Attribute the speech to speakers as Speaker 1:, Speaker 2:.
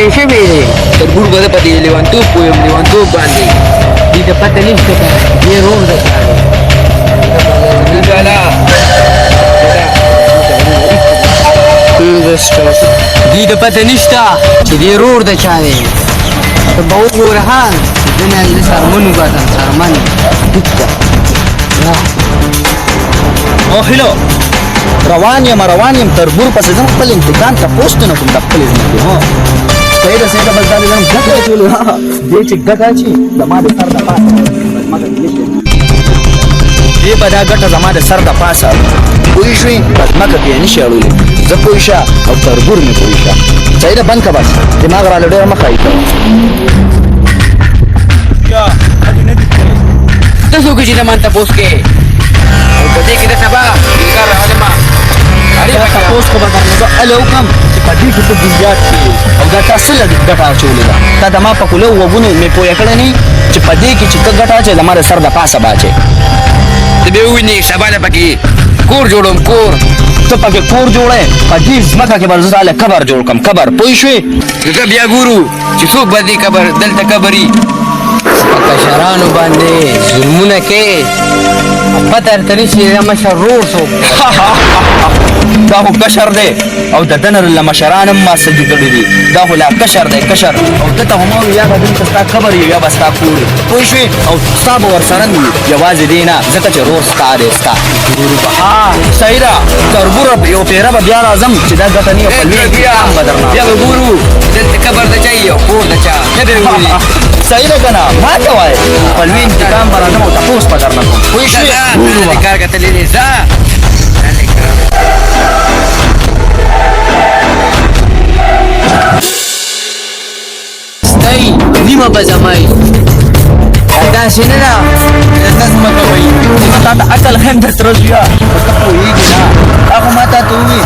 Speaker 1: لیونی شوی دی.
Speaker 2: تربور به زه په دې لیونتوب پوه یم، لیونتوب باندې.
Speaker 1: دې ته پته نشته که نه دې رور د چا دی. دې ته پته نشته چې دې رور د چا دی. ته به وګوره ها، زه نه زه څرمن وباسم، څرمن ټیک ده.
Speaker 3: او هلو، روان یم، روان یم تربور پسې ځم، خپل انتقام تپوس ته نه کوم د خپلې ځمکې. هو صحیح ده، صحیح ده، بس دا دې زم ګټه اچولې. ها، دې چې ګټه اچي زما د سر د پاسه ځمکه کې نشي، دې به دا ګټه زما د سر د پاسه، پوه شوې؟ په ځمکه کې یې نشي اړولی. زه پوه شه او تربور مې پوه شه. صحیح ده، بند که بس، دماغ راله ډېره مه ښایي کوه.
Speaker 2: ته څوک چې زما تپوس کې؟ او په دې کې د سبا کار راولم.
Speaker 3: دا تپوس خو به درنه زه هله وکړم چې په دې کې ته بنیاد کې او دا تا څه ګټه اچولې ده؟ تا د ما په خوله غوږونو مې پوهه کړی نه چې په دې کې چې ته ګټه اچوې زما د سر د پاسه به اچوې.
Speaker 2: ته به ووینې، سبا له پکې کور جوړوم، کور.
Speaker 3: ته پکې کور جوړی، په دې ځمکه کې به زه تا له قبر جوړ کړم، قبر، پوه شوې؟
Speaker 2: زه بیا ګورو چې څوک به دې قبر دلته قبري.
Speaker 1: په کشرانو باندې ظلمونه کې پته درته نشي دا مشر ورور څوک دی.
Speaker 3: دا خو کشر دی او د ده نه له مشران هم ما څه دي کړي دي. دا خو لا کشر دی، کشر. او ده ته خو ما وویل یا به دلته ستا قبر وي یا به ستا کور وي، پوه شوې؟ او ستا به ورسره نه وي، یوازې دی نه، ځکه چې رور ستا دی، ستا. ها صحیح ده تربوره، یو پیره به بیا راځم چې دا ګټه نه په لوی انتقام به درنه
Speaker 2: بیا به ګورو دلته قبر د چا او کور د چا، ته به وګورې.
Speaker 3: صحیح ده که نه؟ ما ته وایې په لوی انتقام به راځم او تپوس به درنه کوم، پوه شوې؟
Speaker 2: ځه، کار کتلی دی، ځه.
Speaker 1: ستۍ نیمه به زما وي، داسې نه ده چې ته ځمکه به وي.
Speaker 3: زه تا ته عقل ښیم د تره زویه، خو ته پوهېږې نه. دا خو ما تا ته وویل